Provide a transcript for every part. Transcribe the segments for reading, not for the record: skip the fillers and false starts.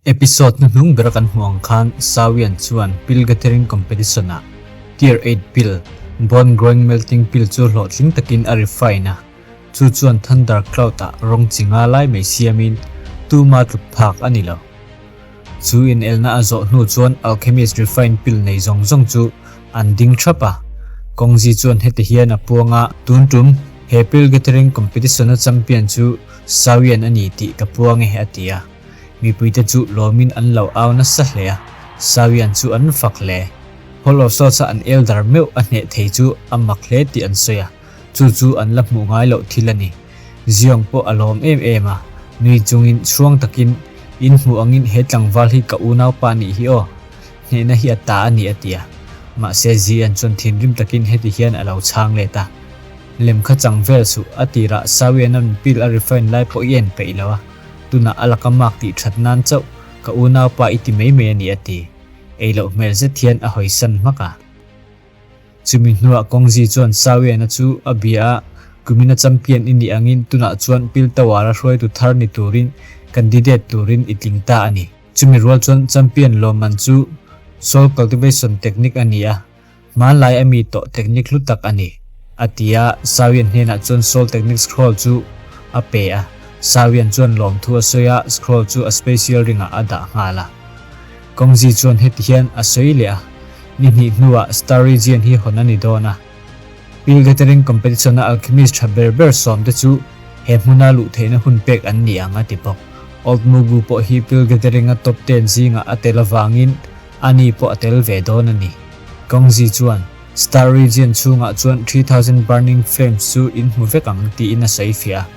Episode hnuhnung bera kan hmuh ang khan Sawian chuan Pill Gathering Competition-ah Tier 8 Pill, Bone Growing Melting Pill chu hlawhtling takin a refine a, chu chuan Thunder Cloud-ah rawng chi nga lai mai siamin tuma tluk phak a ni lo. Chu inelna a zawh hnu chuan Alchemist Refine Pill nei zawng zawng chu an ding thap a, Kawngzi chuan heti hian a puang a, Tun tum he Pill Gathering Competition-a champion chu Sawian a ni tih ka puang e, a ti a. Mipuite chu lawmin an lo au nasa hle a, Sawian chu an fak hle. Hall of Swords-a an elder meuh a hneh thei chu a mak hle tih an sawi a, chu chu an la hmuh ngai loh thil a ni. Ziong pawh a lawm em em a, nui chungin chhuang takin, In hmuh angin he tlangval hi ka unaupa nih hi aw, hnehna hi a ta a ni a ti a. Mahse Zian chuan thinrim takin heti hian a lo chhang let a, Lem kha chang vel suh, a tirah Sawian-a'n pil a refine lai pawh i en peih lo a. Tunah a laka mak tih that nan chauh ka unaupa i ti mai mai a ni a ti. Ei loh hmel zet hian a hawisan hmak a. Chumi hnuah Kawngzi chuan Sawiana chu a bia a, Kumina champion i nih angin tunah chuan Piltawara hruaitu thar ni turin candidate turin i tling ta a ni. Chumi rual chuan champion lawmman chu Soul Cultivation Technique a ni a, Hmanlai a mi tawh technique hlu tak a ni, a ti a, Sawian hnenah chuan Soul Technique Scroll chu a pe a. Sawian chuan lawmthu a sawi a, scroll chu a special ring ah a dah nghal a. Kawngzi chuan heti hian a sawi leh a, Ni hnih hnuah Star Region hi hawn a ni dawn a. Pill Gathering Competition a alchemist tha ber ber sawm te chu he hmuna luh theihna hun pek an ni ang a ti bawk. Old Mugu pawh hi Pill Gathering a top ten zingah a tel avangin ani pawh a tel ve dawn a ni. Kawngzi chuan, Star Region chhungah chuan 3000 Burning Flames chu in hmu vek ang tiin a sawi fiah a.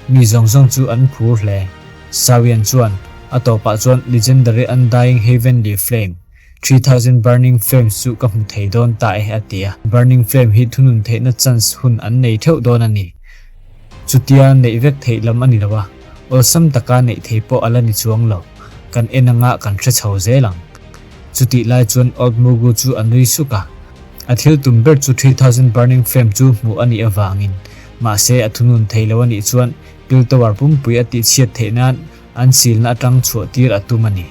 Mi zawng zawng chu an phur hle. Sawian chuan, A tawpah chuan Legendary Undying Heavenly Flame, 3000 Burning Flames chu ka hmu thei dawn ta e a ti a. Burning Flame hi thunun theihna chance hun an nei theuh dawn a ni. Chutia neih vek theih lam a ni lo a, awlsam taka neih thei pawh a la ni chuang lo. Kan en anga kan hre chho zel ang. Chutih lai chuan Old Mugu chu a nui suk a, a thil tum ber chu 3000 Burning Flame chu hmuh a nih avangin, mahse a thunun thei lo a nih chuan Pill Tower pumpui a tihchhiat theih nan an silna atang chhuah tir a tum a ni.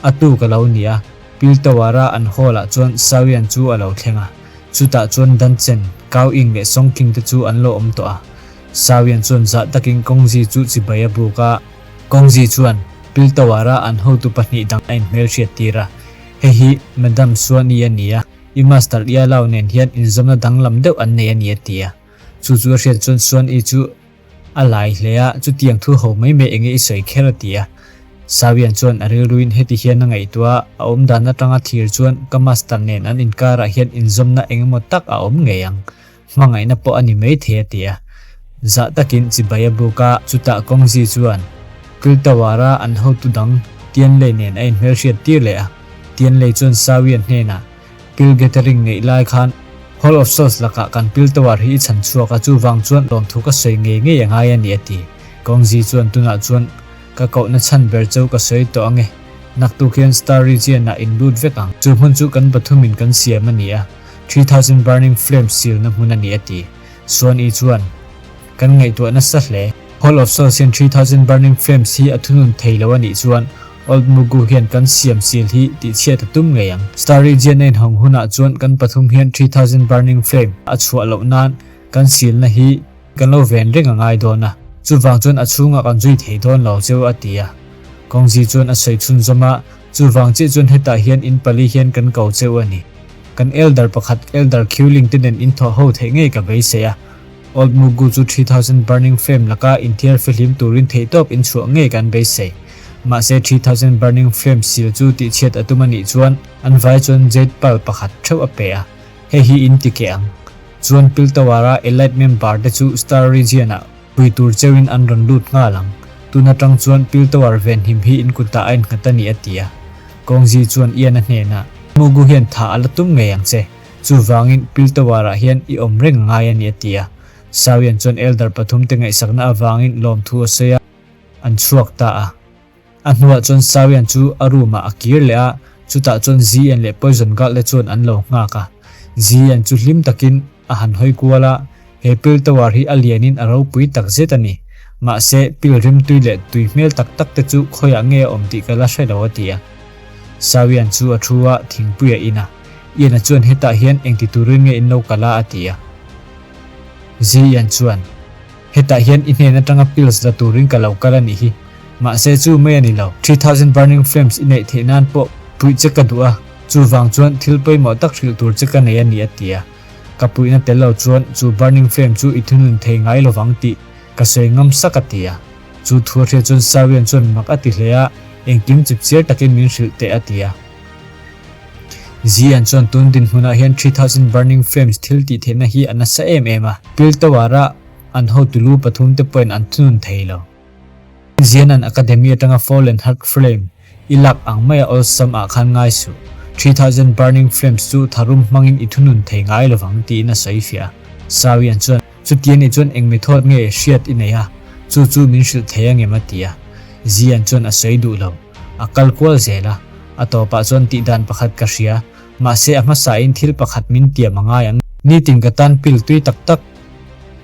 A tuk a lo ni a, Pill Tower a an hall ah chuan Sawian chu a lo thleng a, chutah chuan Danchen, Kau Ing leh Song King te chu an lo awm tawh a. Sawian chuan zah takin Kawngzi chu chibai a buk a, Kawngzi chuan Pill Tower a an hotu pahnih dang a inhmelhriat tir a, Hei hi Madam Suani a ni a, i Master Ialao nen hian inzawmna danglam deuh an nei a ni a ti a. Chu chu a hriat chuan Suani chu a lai hle a, chutiang thu ho mai mai enge i sawi kher a ti a. Sawian chuan a rilruin heti hian a ngaihtuah a, a awmdan atanga thlir chuan ka Master nen an inkarah hian inzawmna engemaw tak a awm ngei ang. Hmangaihna pawh a ni maithei a ti a. Zah takin chibai a buk a, chutah Kawngzi chuan Kiltawara an hotu dang Tianlei nen a inhmelhriat tir leh a. Tianlei chuan Sawian hnenah, Pil gathering neih lai khan Hall of Souls lakah kan Piltawar hi i chhan chhuak a, chuvang chuan lawmthu ka sawi ngei ngei a ngai a ni a ti. Kawngzi chuan tunah chuan ka kohna chhan ber cheu ka sawi tawh ange. Naktuk hian Star Region ah in lut vek ang. Chu hmun chu kan pathumin kan siam a ni a. 3000 Burning Flames silna hmun a ni a ti. Suan I chuan, Kan ngaihtuah nasa hle. Hall of Souls hian 3000 Burning Flames hi a thunun thei lo a nih chuan Old Mugu hian kan siam sil hi tihchhiat a tum ngei ang. Star Region a inhawng hunah chuan kan pathum hian 3000 Burning Flame a chhuah loh nan kan silna hi kan lo ven reng a ngai dawn a, chuvang chuan a chhungah kan zui thei dawn lo cheu a ti a. Kawngzi chuan a sawi chhunzawm a, Chuvang chiah chuan hetah hian in pali hian kan ko cheu a ni. Kan elder pakhat Elder Khiuling te nen in thawh ho theih ngei ka beisei a. Old Mugu chu 3000 Burning Flame laka inthiar fihlim turin theihtawp in chhuah ngei kan beisei. Mahse 3000 Burning Flame sil chu tihchhiat a tum a nih chuan an vai chuan Jade Pearl pakhat theuh a pe a. Hei hi in ti keh ang. Chuan Piltawara Elite member te chu Star Region ah Pui tur cheuhin an rawn lut nghal ang. Tun atang chuan Piltawar venhim hi in kutah a innghat a ni a ti a. Kawngzi chuan Ian a hnenah, Mugu hian tha a la tum ngei ang che. Chuvangin Piltawar-ah hian i awm reng a ngai a ni a ti a. Sawian chuan Elder pathumte ngaihsakna avangin lawmthu a sawi a, an chhuak ta a. A hnuah chuan Sawian chu a room ah a kir leh a, chutah chuan Zian leh Poison Guard te chuan an lo nghak a. Zian chu hlim takin a han hawi kual a, he Pill Tower hi a lianin a ropui tak zet a ni. Mahse, pil rimtui leh tui hmel tak tak te chu khawiah nge a awm tih ka la hre lo a ti a. Sawian chu a thu a, thingpui a in a. Ian-a chuan hetah hian engti turin nge in lo kal a a ti a. Zi-ian chuan, Hetah hian i hnen atanga pills la turin ka lo kal a nih hi. Mahse chu mai a ni lo. 3000 burning flames i neih theih nan pawh puih che ka duh a, chuvang chuan thil pawimawh tak hrilh tur che ka nei a ni a ti a. Ka puihna tel lo chuan chu burning flame chu i thunun thei ngai lovang tih ka sawi ngam sak a ti a. Chu thu a hriat chuan Sawian chuan mak a ti hle a, engkim chipchiar takin min hrilh teh a ti a. Zian chuan tun dinhmunah hian 3000 burning flames thil tih theihna hi a nasa em em a, Pil Tower-a an hotu lu pathumte pawhin an thunun thei lo. Zianan Academy atanga Fallen Heart Flame i lak ang maia awlsam ah khan ngai suh. 3000 Burning Flames chu tharum hmangin i thunun thei ngai lovang tiin a sawi fiah a. Sawian chuan, Chuti anih chuan eng method nge hriat i nei a, chu chu min hrilh thei angem a ti a. Zian chuan a sawi duh lo. A kal kual zel a. A tawpah chuan tihdan pakhat ka hria. Mahse a hmasain thil pakhat min tiam a ngai ang. Nitin ka tan pil tui tak tak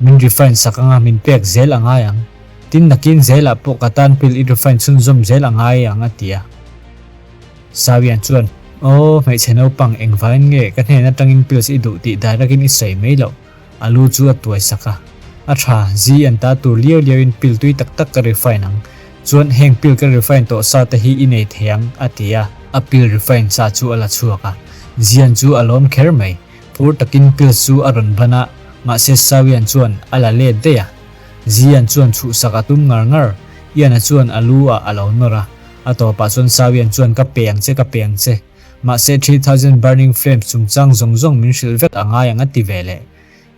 min refine sak anga min pek zel a ngai ang. Tin nakin zelah pawh ka tan pil i refine chhunzawm zel a ngai ang a ti a. Sawian chuan, Aw, hmeichhe naupang engvain nge ka hnen atangin pills i duh tih direct-in i sawi mai loh? A lu chu a tuai sak a. A tha, zi an ta tur liau liauin pil tui tak tak ka refine ang. Chuan heng pil ka refine tawh sa te hi i nei thei ang, a ti a. A pil refine sa chu a la chhuak a. Zian chu a lawm kher mai. Phur takin pills chu a rawn ban a, mahse Sawian chuan a la let daih a. Zian chuan chhuhsak a tum ngar ngar, Ian-a chuan a lu ah a lo nawr a, a tawpah chuan Sawian chuan ka pe ang che, ka pe ang che. Mahse 3000 burning flames chungchang zawng zawng min hrilh vek a ngai ang a ti ve leh.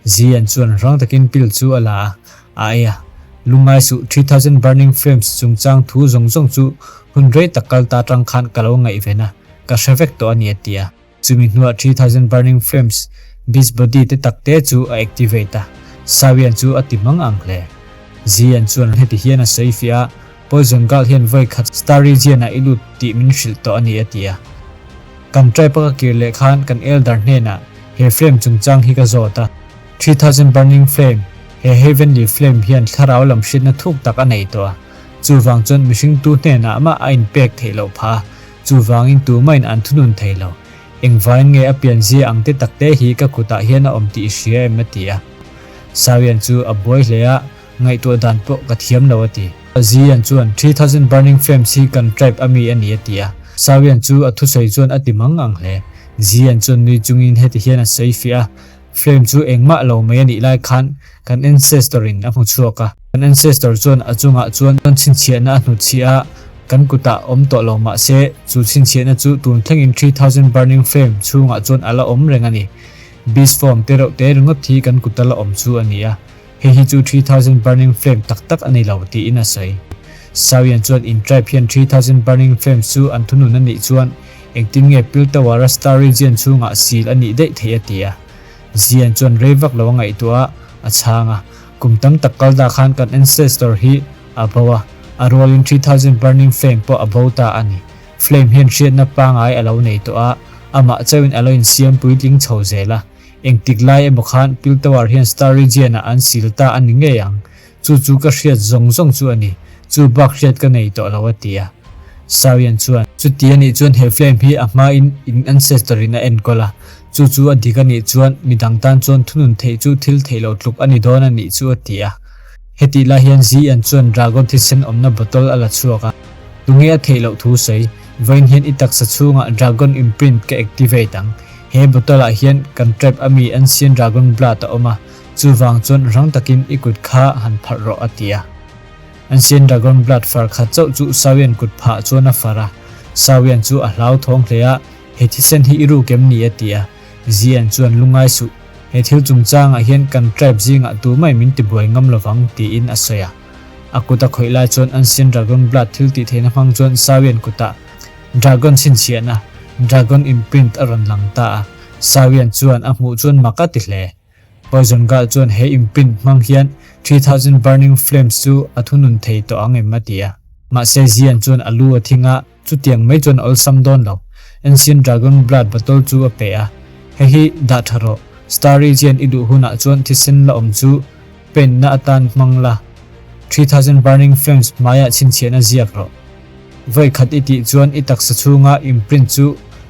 Zian chuan rang takin pil chu a la a, a ei a. Lungngai suh, 3000 burning flames chungchang thu zawng zawng chu hun rei tak kal ta tang khan ka lo ngaihven a, ka hre vek tawh a ni a ti a. Chumi hnuah 3000 Burning Flames Beast Body te tak te chu a activate a, Sawian chu a ti hmang ang hle. Zian chuan heti hian a sawi fiah a, Poison Girl hian vawi khat Star Region ah i lut tih min hrilh tawh a ni a ti a. Kan tribe a ka kir leh khan kan elder hnenah he flame chungchang hi ka zawt a, 3000 Burning Flame, he Heavenly Flame hian thlarau lam hriatna thuk tak a nei tawh a, chuvang chuan mihring tu hnenah mah a inpek theih loh phah a, Chuvangin tumahin an thunun thei lo. Engvain nge a pianzia ang te takte hi ka kutah hian a awm tih i hria em? a ti a. Sawian chu a buai hle a, ngaihtuah dan pawh ka thiam lo a ti. Zian chuan, 3000 Burning Flames hi kan tribe a mi a ni a ti a. Sawian chu a thusawi chuan a ti mang ang hle. Zian chuan nui chungin heti hian a sawi fiah a, Flame chu engmah lo mai a nih lai khan kan ancestor in a hmu chhuak a. Kan ancestor chuan a chungah chuan chhinchhiahna a hnutchhiah a, kan kutah awm tawh lo mah se chu chhinchhiahna chu tun thlengin 3000 burning flame chhungah chuan a la awm reng a ni. Beast form te reuh te ringawt hi kan kuta la awm chu a ni a. Hei hi chu 3000 burning flame tak tak a ni lo tiin a sawi. Sawian chuan in tribe hian 3000 burning flames chu an thunun a nih chuan engtin nge Piltower-a Star Region chhungah seal a nih daih theih a ti a. Zian chuan rei vak lo a ngaihtuah a, a chhang a. Kum tam tak kal dah khan kan ancestor hi a bo a, a rualin 3000 burning flame pawh a bo ta a ni. Flame hian hriatna pangai a lo nei tawh a, amah chauhin a lo insiam puitling chho zel a. Engtik lai emaw khan Piltower hian Star Region-ah an sil ta a ni ngei ang. Chu chu ka hriat zawng zawng chu a ni. Chu bak hriat ka nei tawh lo a ti a. Sawian chuan, Chuti a nih chuan he flame hi a hmain in ancestor-in a enkawl a. Chu chu a dik a nih chuan midang tan chuan thunun theih chu thil theih loh tluk a ni dawn a nih chu a ti a. Hetih lai hian Zian chuan dragon thisen awmna bottle a la chhuak a. Tunge a theih loh thu sawi, Vawiin hian i taksa chhungah dragon imprint ka activate ang. He bottle ah hian kan tribe a mi ancient dragon blood a awm a, chuvang chuan rang takin i kut kha han pharh rawh a ti a. Ancient dragon blood far khat chauh chu Sawian kut phah chuan a far a, Sawian chu a hlauthawng hle a, He thisen hi i ruk em ni a ti a. Zian chuan lungai suh, he thil chungchangah hian kan tribe zingah tumai min tibuai ngam lovang tiin a sawi a. A kut a khawih lai chuan Ancient dragon blood thil tih theihna hmang chuan Sawian kutah Dragon chhinchhiahna, Dragon imprint a rawn lang ta a, Sawian chuan a hmuh chuan mak a ti hle. Poison Girl chuan he imprint hmang hian 3000 Burning Flames chu a thunun thei tawh ang em a ti a. Mahse Zian chuan a lu a thing a, chutiang mai chuan a awlsam dawn lo. Ancient Dragon Blood bottle chu a pe a, Hei hi dah tha rawh, Star Region i duh hunah chuan thisen la awm chu paint na atan hmang la. 3000 Burning Flames hmaiah chhinchhiahna ziak rawh. Vawi khat i tih chuan i taksa chhunga imprint chu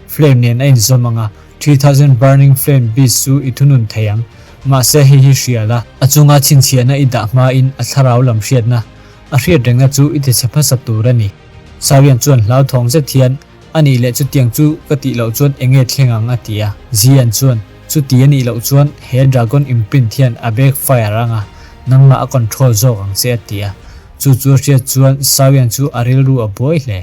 flame nen a inzawm ang a, 3000 Burning Flame Beast chu i thunun thei ang. Mahse hei hi hria la, a chunga chhinchhiahna i dah hmain a thlarau lam hriatna, a hriat rengna chu i tichhe hmasa tur a ni. Sawian chuan hlauthawng zet hian, A nih leh chutiang chu ka tih loh chuan eng nge thleng ang? a ti a. Zian chuan, Chuti a nih loh chuan he dragon imprint hian a backfire ang a, nangmah a control zawk ang che a ti a. Chu chu a hriat chuan Sawian chu a rilru a buai hle.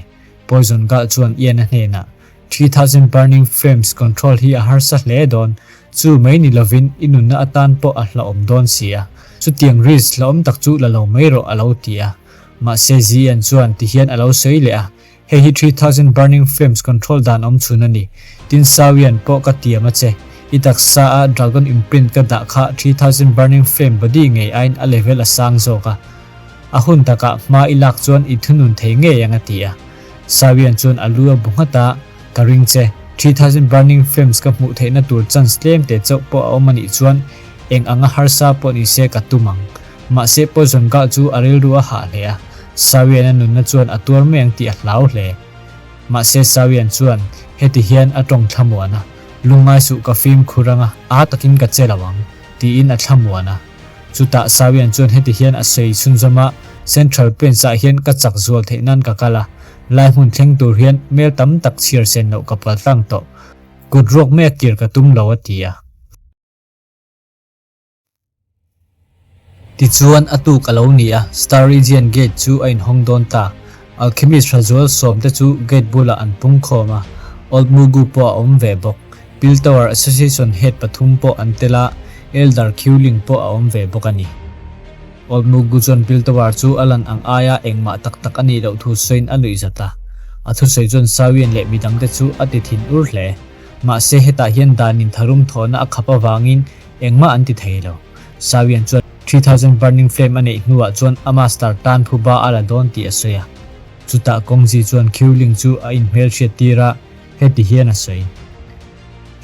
Poison Gal chuan Ian-a hnenah, 3000 burning flames control hi a harsa hle dawn, chu mai ni lovin i nunna atan pawh a hlauhawm dawn si a. Chutiang risk hlauhawm tak chu la lo mai rawh a lo ti a. Mahse Zian chuan tihian a lo sawi leh a, Hei hi 3000 burning flames control dan awm chhun a ni. Tin Sawian pawh ka tiam a che. I taksa a dragon imprint ka dah kha 3000 burning flame body ngei aiin a level a sang zawk a. A hun takah hma i lak chuan i thunun thei ngei ang a ti a. Sawian chuan a lu a bu nghat a, Ka ring che. 3000 burning flames ka hmuh theihna tur chance tlem te chauh pawh a awm a nih chuan eng anga harsa pawh ni se ka tum ang. Mahse Poison Gah chu a rilru a hah hle a, Sawian-a nunna chuan a tuar mai ang tih a hlau hle. Mahse Sawian chuan heti hian a tawng thlamuan a, Lungngai suh ka fimkhur anga a takin ka che lo ang, tiin a thlamuan a. Chutah Sawian chuan heti hian a sawi chhunzawm a, Central Plains-ah hian ka chak zual theih nan ka kal a, lai hmun thleng tur hian mel tam tak chhiar sen loh ka paltlang tawh. Kut ruak mai a kir ka tum lo a ti a. Tichuan a tuk a lo ni a, Star Region Gate chu a inhawng dawn ta. Alchemist Hrazual sawmte chu gate bulah an pung khawm a, Old Mugu pawh a awm ve bawk. Pil Tower Association head pathum pawh an tel a, Elder Khiuling pawh a awm ve bawk a ni. Old Mugu chuan Pil Tower chu a lan ang aia engmah tak tak a nih loh thu sawiin a nuih zat a. A thusawi chuan Sawian leh midangte chu a ti thin ur hle. Mahse hetah hian danin tharum thawhna a khap avangin Engmah an ti thei lo. Sawian chuan 3000 burning flame a neih hnuah chuan a master tan phuba a la dawn tih a sawi a. Chutah Kawngzi chuan Khiuling chu a inhmelhriat tir a, heti hian a sawi.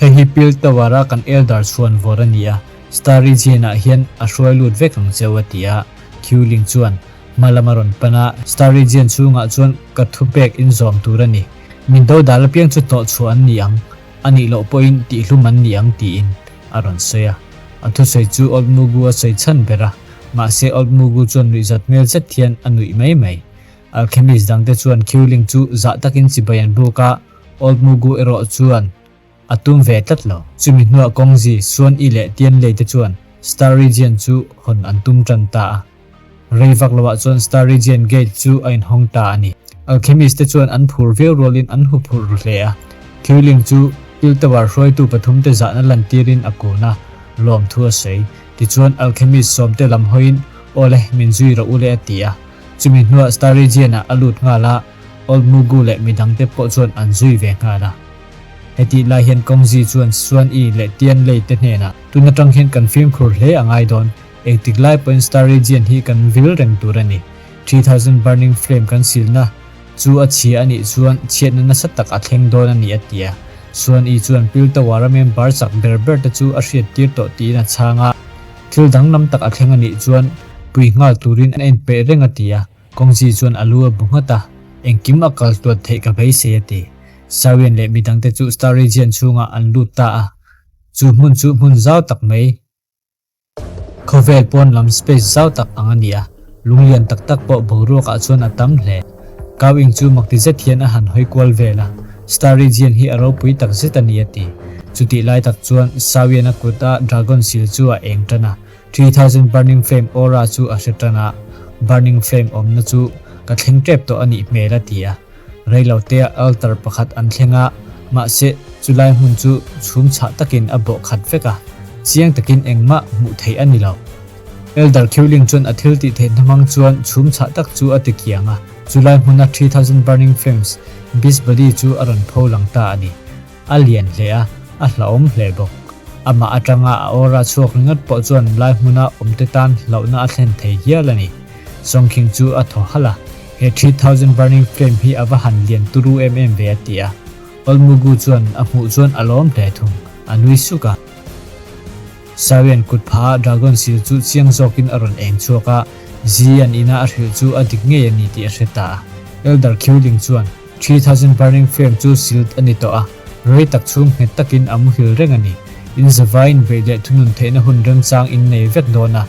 Hei hi Pil Tower a kan elder chhuan vawr a ni a, Star Region ah hian a hruai lut vek ang cheu a ti a. Khiuling chuan hma lam a rawn pan a, Star Region chhungah chuan ka thupek inzawm tur a ni. Min dodal apiang chu hnawhchhuah an ni ang. A nih loh pawhin tihhlum an ni ang tiin a rawn sawi a. A thusawi chu Old Mugu a sawi chhan ber a, mahse Old Mugu chuan nuihzat hmel zet hian a nuih mai mai. Alchemist dangte chuan Qiuling chu zah takin chibai an buk a, Old Mugu erawh chuan a tum ve tlat lo. Chumi hnuah Kongzi, Suan I leh Tianlei te chuan Star Region chu hawn an tum tan ta a. Rei vak loah chuan Star Region Gate chu a inhawng ta a ni. Alchemist te chuan an phur viau rualin an hu phur ru hle a. Qiuling chu Pil Tower hruaitu pathumte zahna lantirin a kun a, lawmthu a sawi. Tichuan Alchemist sawmte lam hawiin, Aw le, min zui rawh u le a ti a. Chumi hnuah Star Region-ah a lut nghal a, Old Mugu leh midangte pawh chuan an zui ve nghal a. Hetih lai hian Kongzi chuan Suan I leh Tian Lei te hnenah, Tun atang hian kan fimkhur hle a ngai dawn. Engtik lai pawhin Star Region hi kan vil reng tur a ni. 3000 Burning Flame kan silna chu a chhia a nih chuan chhiatna nasa tak a thleng dawn a ni a ti a. Suan I chuan Pil Tower-a member chak ber ber te chu a hriat tir tawh tiin a chhang a. Thil danglam tak a thleng a nih chuan pui nghal turin a inpeih reng a ti a. Kawngzi chuan a lu a bu nghat a, Engkim a kal tluan theih ka beisei a ti. Sawian leh midangte chu Star Region chhungah an lut ta a. Chu hmun chu hmun zau tak mai. Khawvel pawn lam space zau tak ang a ni a, lunglian tak tak pawh boruak ah chuan a tam hle. Kau Ing chu makti zet hian a han hawi kual vel a, Star Region hi a ropui tak zet a ni a ti. Chutih lai tak chuan Sawian a kut a Dragon Seal chu a eng tan a, 3000 Burning Flame aura chu a hre tan a, Burning Flame awmna chu ka thleng tep tawh a nih hmel a ti a. Reilotea altar pakhat an thleng a, mahse chulai hmun chu chhum chhah takin a bawh khat vek a, chiang takin engmah hmuh theih a ni lo. Elder Khiuling chuan a thil tih theihna hmang chuan chhum chhah tak chu a ti kiang a, chulai hmuna 3000 Burning Flames Beast Body chu a rawn pho lang ta a ni. A lian hle a, a hlauhawm hle bawk. Amah atanga a aura chhuak ringawt pawh chuan lai hmuna awmte tan hlauhna a thlen thei hial a ni. Sawngkhing chu a thaw halh a, He 3000 Burning Flame hi a va han lian turu em em ve a ti a. Olmugu chuan a hmuh chuan a lawm hle thung, a nui suk a. Sawian kut phaha Dragon sil chu chiang zawkin a rawn eng chhuak a, Zian ina a hrilh chu a dik ngei a ni tih a hre ta a. Elder Khiuling chuan 3000 Burning Flame chu sealed a ni tawh a, rei tak chhung nghet takin a muhil reng a ni. In zavaiin beih leh thunun theihna hun remchang in nei vek dawn a,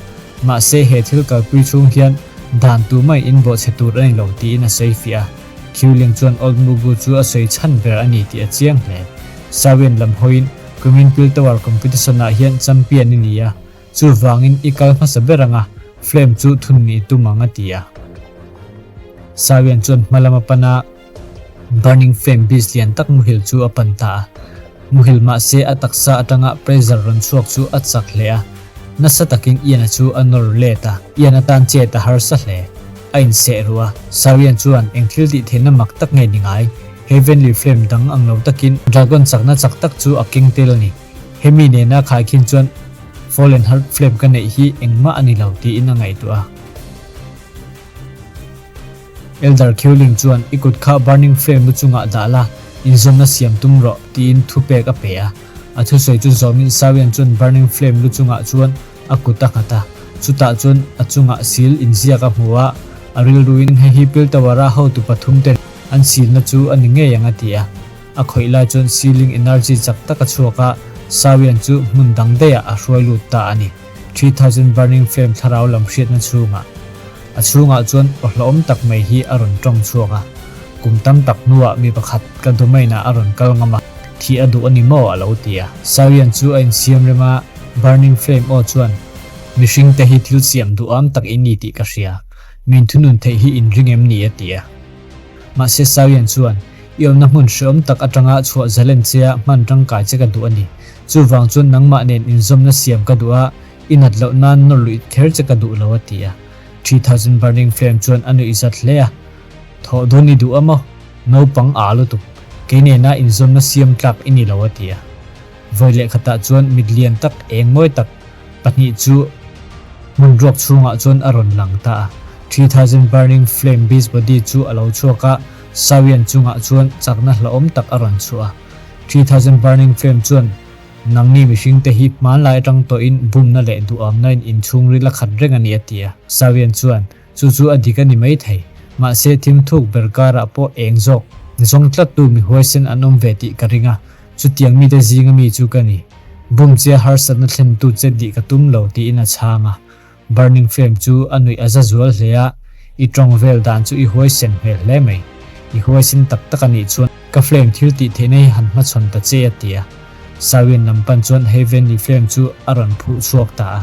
mahse he thil kalpui chhung hian dan tu mai in bawhchhe tur a ni lo tiin a sawi fiah a. Khiuling chuan Old Mugu chu a sawi chhan ber a ni tih a chiang hle. Sawian lam hawiin Kumin Pill Tower Competition ah hian champion i ni a, chuvangin i kal hmasa ber anga flame chu thun nih tum ang a ti a. Sawian chuan hma lam a pan a, Burning Flame beast lian tak muhil chu a pan ta a. Muhil mahse a taksa atanga pressure rawn chhuak chu a chak hle a, nasa takin Ian-a chu a nawr let a, Ian atan chet a harsa hle. A inseh ruh a, Sawian chuan eng thil tih theihna mak tak nge ni ngai? Heavenly Flame dang ang lo takin Dragon chakna chak tak chu a keng tel a ni. Hemi nena khaikhin chuan Fallen Heart Flame ka neih hi engmah a ni lo tiin a ngaihtuah a. Elder Khiuling chuan i kut kha Burning Flame lu chungah dah la, inzawmna siam tum rawh tiin thupek a pe a. A thusawi chu zawmin Sawian chuan Burning Flame lu chungah chuan a kut a nghat a, chutah chuan a chungah sil inziak a hmu a, a rilruin hei hi Piltawara hotu pathumte an silna chu a ni ngei ang a ti a. A khawih lai chuan ceiling energy chak tak a chhuak a, Sawian chu hmun dang daihah a hruai lut ta a ni. 3000 Burning Flame thlarau lam hriatna chhungah a chhungah chuan aw hlauhawm tak mai hi a rawn tawng chhuak a, kum tam tak hnuah mi pakhat ka domain ah a rawn kal ngam a, thih a duh a ni maw a lo ti a. Sawian chu a insiam rem a, Burning Flame aw chuan, Mihring te hi thil siam duham tak in ni tih ka hria, min thunun theih hi in ring em ni a ti a. Mahse Sawian chuan, I awmna hmun hreawm tak atanga chhuah zalen che a hman tangkai che ka duh a ni. Chuvang chuan nangmah nen inzawmna siam ka duh a, i nat loh nan nawr luih kher che ka duh lo a ti a. 3000 Burning Flame chuan a nuih zat hle a. Thawh dawn i duh a maw? Naupang aa lutuk. Kei nena inzawmna siam tlak i ni lo a ti a. Vawi leh khatah chuan mit lian tak eng mawi tak pahnih chu hmun ruak chhungah chuan a rawn lang ta a. 3000 Burning Flame Beast Body chu a lo chhuak a, Sawian chungah chuan chakna hlauhawm tak a rawn chhuah a. 3000 Burning Flame chuan Nangni mihringte hi hmanlai atang tawhin bumna leh duhamna in inchhungril a khat reng a ni a ti a. Sawian chuan Chu chu a dik a ni maithei. Mahse thim thuk ber karah pawh eng zawk zawng tlattu mi huaisen an awm ve tih ka ring a, chutiang mite zinga mi chu ka ni. Bum chia harsatna thlentu che dih ka tum lo tiin a chhang a. Burning Flame chu a nuih a za zual hle a, I tawng vel dan chu i huaisen hmel hle mai. I huaisen tak tak a nih chuan ka flame thil tih theihna hi han hmachhawn ta che a ti a. Sawian lam pan chuan Heavenly Flame chu a rawn phuh chhuak ta a.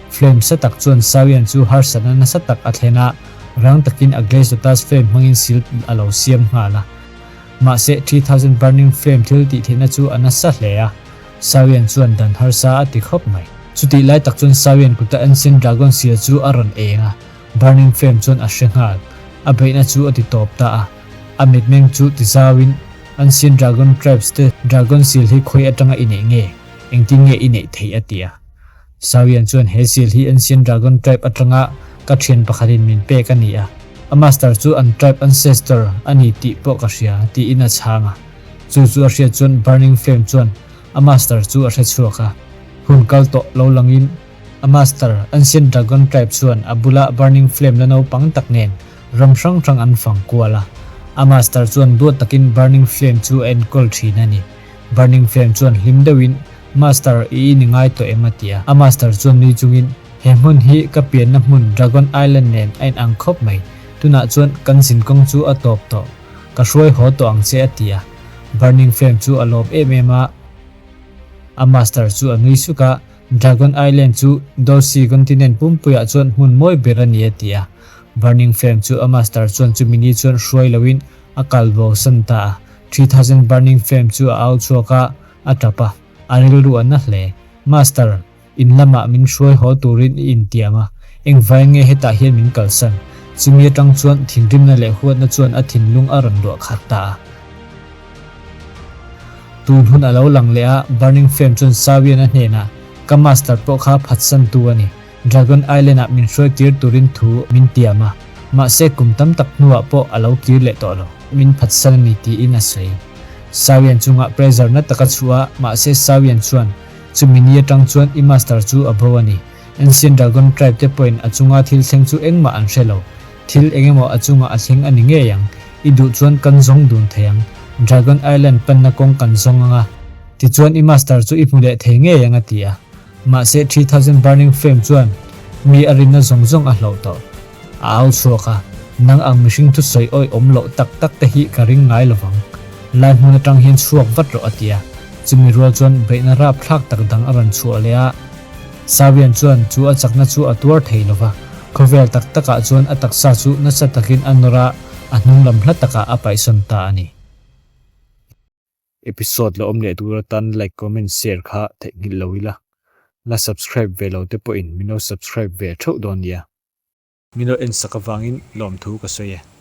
Flame sa tak chuan Sawian chu harsatna nasa tak a thlen a, rang takin a Glaze Lotus Flame hmangin sil a lo siam nghal a. Mahse, 3000 Burning Flame thil tih theihna chu a nasa hle a, Sawian chuan dan harsa a ti khawp mai. Chutih lai tak chuan Sawian kuta Ancient Dragon sil chu a rawn eng a, Burning Flame chuan a hre nghal. A beihna chu a ti tawp ta a. A mitmeng chu ti zauin, Ancient Dragon Tribes te Dragon sil hi khawi atanga i neih nge? Engtin nge i neih theih? a ti a. Sawian chuan he seal hi Ancient Dragon Tribe atanga ka thian pakhatin min pek a ni a, a master chu an tribe ancestor a ni tih pawh ka hria, tiin a chhang a. Chu chu a hriat chuan Burning Flame chuan a master chu a hre chhuak a. Hun kal tawh lo langin a master Ancient Dragon Tribe chuan a bula Burning Flame la naupang tak nen ram hrang hrang an fang kual a. A master chuan duat takin Burning Flame chu a enkawl thin a ni. Burning Flame chuan hlim deuhin, Master, i in i ngai tawh em? a ti a. A master chuan nui chungin, He hmun hi ka pianna hmun Dragon Island nen a inang khawp mai. Tunah chuan kan zinkawng chu a tawp tawh. Ka hruai haw tawh ang che a ti a. Burning Flame chu a lawm em em a. A master chu a nui suk a, Dragon Island chu Dolce continent pumpuiah chuan hmun mawi ber a ni a ti a. Burning Flame chu a master chuan chumi ni chuan hruai loin a kal bo san ta a. 3000 Burning Flame chu a au chhuak a, a tap a, a rilru a na hle. Master, in lamah min hruai haw turin i intiam a, engvai nge hetah hian min kalsan? Chumi atang chuan thinrimna leh huatna chuan a thinlung a rawn luah khat ta a. Tun hun a lo lang leh a, Burning Flame chuan Sawian a hnenah, Ka master pawh kha phatsantu a ni. Dragon Island ah min hruai kir turin thu min tiam a, mahse kum tam tak hnuah pawh a lo kir leh tawh lo. Min phatsan a ni tiin a sawi. Sawian chungah pressure na tak a chhuah a, mahse Sawian chuan Chumi ni atang chuan i master chu a bo a ni. Ancient Dragon Tribe te pawhin a chunga thil thleng chu engmah an hre lo. Thil engemaw a chungah a thleng a ni ngei ang. I duh chuan kan zawng dun thei ang. Dragon Island panna kawng kan zawng ang a. Tichuan i master chu i hmu leh thei ngei ang a ti a. Mahse 3000 Burning Flame chuan mi a rinna zawng zawng a hloh tawh. A au chhuak a, Nang ang mihring thusawi awih awm loh tak tak te hi ka ring ngai lovang. Lai hmun atang hian chhuak vat rawh a ti a. Chumi rual chuan beihna rapthlak tak dang a rawn chhuah leh a. Sawian chuan chu a chakna chu a tuar thei lova, khawvel tak takah chuan a taksa chu nasa takin a nawr a, a hnung lam hla takah a paihsawn ta a ni. Episode la awm leh tur atan like, comment, share kha theihnghilh lo ila. La subscribe ve lo te pawhin min lo subscribe ve theuh dawn nia. Min lo en sak avangin lawmthu ka sawi e.